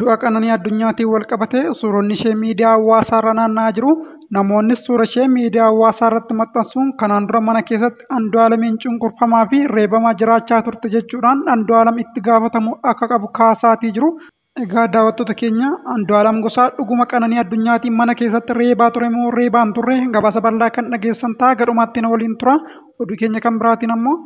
Du'a Qananii Addunyaatiin wal qabatee suuronni ishee miidiyaa hawaasaa irra naanna'aa jiru. Namoonnis suura ishee miidiyaa hawaasaa irratti maxxansuun kanaan dura mana keessatti Andu'aalamiin cunqurfamaa fi reebamaa jiraachaa turte jechuudhaan Andu'aalam itti gaafatamuu akka qabu kaasaatii jiru. Egaa daawwattoota keenya, Andu'aalam Gosaa dhuguma Qananii Addunyaatiin mana keessatti reebaa ture moo reebaa hin turre? Gabaasa bal'aa kan dhageessan ta'a, gadhumaatti na waliin tura. Oduu keenya kan biraatiin ammoo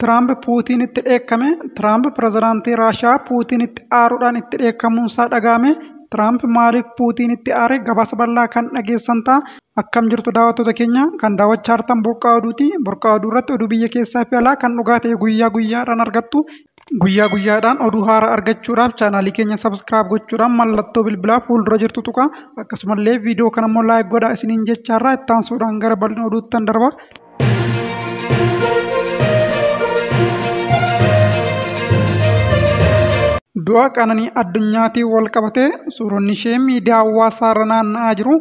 Tiraamp Puutinitti dheekkame. Tiraamp pirezidaantii Raashiyaa Puutinitti aaruudhaan itti dheekkamuunsaa dhaga'ame. Tiraamp maaliif Puutinitti aare? Gabaasa bal'aa kan dhageessan ta'a. Akkam jirtu daawwattoota keenya? Kan daawwachaa jirtan Burqaa Oduuti. Burqaa Oduu irratti oduu biyya keessaa fi alaa kan dhugaa ta'e guyyaa guyyaadhaan argattu. Guyyaa guyyaadhaan oduu haaraa argachuudhaaf chaanaalii keenya subscribe gochuudhaan mallattoo bilbilaa fuuldura jirtu tuqa. Akkasumallee viidiyoo kana immoo like godhaa isiniin jechaarraa itti aansuudhaan gara bal'ina oduuttan darba. Du'a Qananii Addunyaatiin wal qabatee suuronni ishee miidiyaa hawaasaa irra naanna'aa jiru.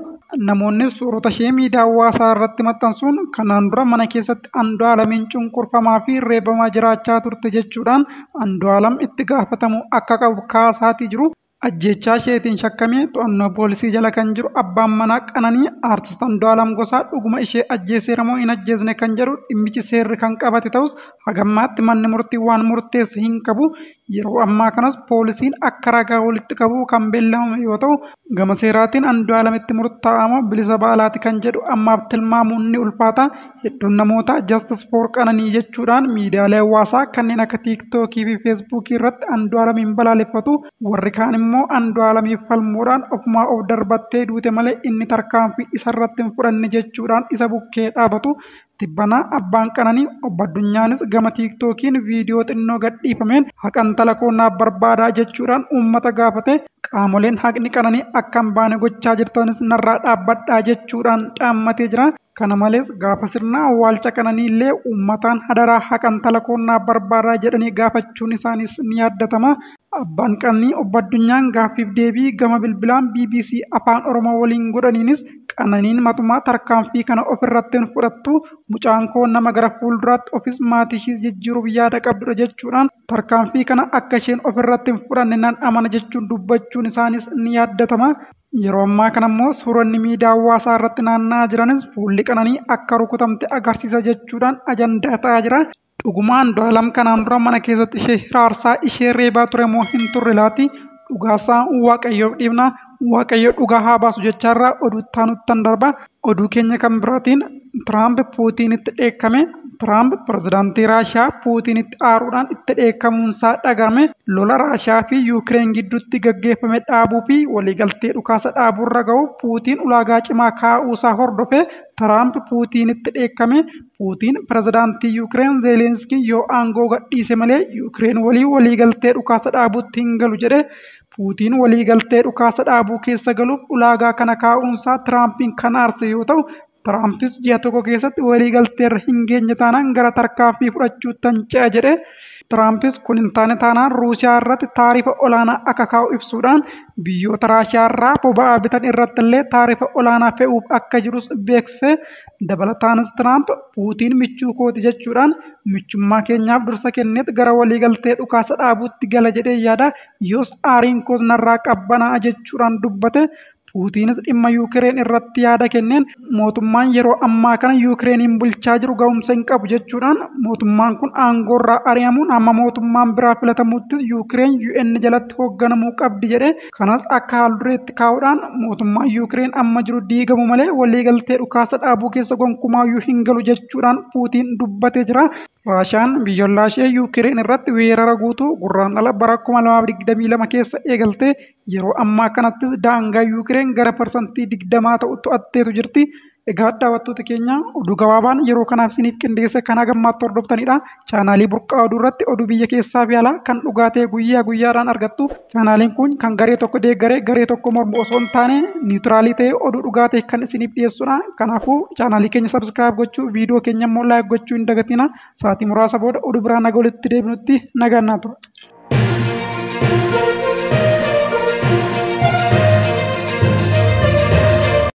Namoonni suurota ishee miidiyaa hawaasaa irratti maxxansuun kanaan dura mana keessatti Andu'aalamiin cunqurfamaa fi reebamaa jiraachaa turte jechuudhaan Andu'aalam itti gaafatamuu akka qabu kaasaatii jiru. Ajjeechaa isheetiin shakkamee to'annoo poolisii jala kan jiru abbaan manaa Qananii Aartist Andu'aalam Gosaa dhuguma ishee ajjeeseera moo hin ajjeesne kan jedhu dhimmichi seerri kan qabate ta'us hagammaatti manni murtii waan murteesse hin qabu. Yeroo ammaa kanas poolisiin akka ragaa walitti qabu kan beellamame yoo ta'u, gama seeraatiin Andu'aalamitti murtaa'amoo bilisa baalaati kan jedhu ammaaf tilmaamuun ni ulfaata. Hedduun namoota Justice for Qananii jechuudhaan miidiyaalee hawaasaa kanneen akka Tiiktookii fi Feesbuukii irratti Andu'aalamiin balaaleffatu. Warri kaan immoo Andu'aalamiif falmuudhaan ofumaa of darbattee duute malee inni tarkaanfii isarratti hin fudhanne jechuudhaan isa bukkee dhaabatu. Tibbanaa abbaan Qananii obbo Addunyaanis gama Tiiktookiin viidiyoo xinnoo gadhiifameen haqa intala koo naaf barbaadaa jechuudhaan uummata gaafate. Qaamoleen haqni Qananii akka hin baane gochaa jirtanis narraa dhaabbadhaa jechuudhaan dhaammatee jira. Kana malees gaafa sirna awwaalcha Qananii illee uummataan hadaraa haqa intala koo naaf barbaadaa jedhanii gaafachuun isaaniis ni yaaddatama. Abbaan Qananii obbo Addunyaan gaaffiif deebii gama bilbilaan BBC Afaan Oromoo waliin godhaniinis Qananiin matumaa tarkaanfii kana ofirratti hin fudhattu, mucaan koo nama gara fuulduraatti ofis maatii ishees jijjiiruuf yaada qabdudha jechuudhaan tarkaanfii kana akka isheen ofirratti hin fudhanne nan amana jechuun dubbachuun isaanis ni yaaddatama. Yeroo ammaa kana immoo suuronni miidiyaa hawaasaa irratti naanna'aa jiranis fuulli Qananii akka rukutamte agarsiisa jechuudhaan ajandaa ta'aa jira. Dhuguma Andu'aalam kanaan dura mana keessatti ishee hiraarsaa ishee reebaa ture moo hin turre laati? Dhugaasaa Waaqayyoof dhiibna. Waaqayyo dhugaa haa baasu jechaarraa oduu ittaanuttan darba. Oduu keenya kan biraatiin Tiraamp Puutinitti dheekkame. Tiraamp pirezidaantii Raashiyaa Puutinitti aaruudhaan itti dheekkamuunsaa dhagahame. Lola Raashiyaa fi Yuukireen gidduutti gaggeeffame dhaabuu fi waliigaltee dhukaasa dhaabuurra ga'uuf Puutiin ulaagaa cimaa kaa'uusaa hordofe Tiraamp Puutinitti dheekkame. Puutiin pirezidaantii Yuukireen Zeelenskii yoo aangoo gadhiise malee Yuukireen walii waliigaltee dhukaasa dhaabuutti hin galu jedhe. Puutiin waliigaltee dhukaasa dhaabuu keessa galuuf ulaagaa kana kaa'uunsaa Tiraampiin kan aarse yoo ta'u, Tiraampis ji'a tokko keessatti waliigalteerra hin geenye taanaan gara tarkaanfii fudhachuuttan ce'a jedhe. Tiraampis kun hin taane taanaan Ruusiyaa irratti taarifa olaanaa akka kaa'u ibsuudhaan biyyoota Raashiyaa irraa boba'aa bitan irratti illee taarifa olaanaa fe'uuf akka jirus beeksise. Dabalataanis Tiraamp Puutiin michuu kooti jechuudhaan michummaa keenyaaf dursa kenneet gara waliigaltee dhukaasa dhaabuutti gala jedhee yaada, yoos aariin koos narraa qabbanaa'a jechuudhaan dubbate. Puutiinis dhimma Yuukireen irratti yaada kenneen mootummaan yeroo ammaa kana Yuukireeniin bulchaa jiru ga'umsa hin qabu jechuudhaan mootummaan kun aangoorraa ari'amuun amma mootummaan biraa filatamuttis Yuukireen UN jalatti hoogganamuu qabdi jedhe. Kanas akka haaldureetti kaa'uudhaan mootummaan Yuukireen amma jiru diigamu malee waliigaltee dhukaasa dhaabuu keessa gonkumaayyuu hin galu jechuudhaan Puutiin dubbatee jira. Raashiyaan biyyoolaa ishee Yuukireen irratti weerara guutuu Gurraandhala bara 2022 keessa eegalte yeroo ammaa kanattis daangaa Yuukireen gara 20% ta'u to'atteetu jirti. Egaa daawwattoota keenya, oduu gabaabaan yeroo kanaaf isiniif qindeesse kan hagammaatti hordoftanidha. Chaanaalii Burqaa Oduu irratti oduu biyya keessaa fi alaa kan dhugaa ta'e guyyaa guyyaadhaan argattu. Chaanaaliin kun kan garee tokko deeggaree garee tokko mormu osoo hin taane niwutiraalii ta'e oduu dhugaa ta'e kan isiniif dhiyeessudha. Kanaafuu chaanaalii keenya subscribe gochuu, viidiyoo keenya immoo like gochuu hin dagatina. Sa'aatii muraasa booda oduu biraa naga walitti deebinutti nagaan naa tura.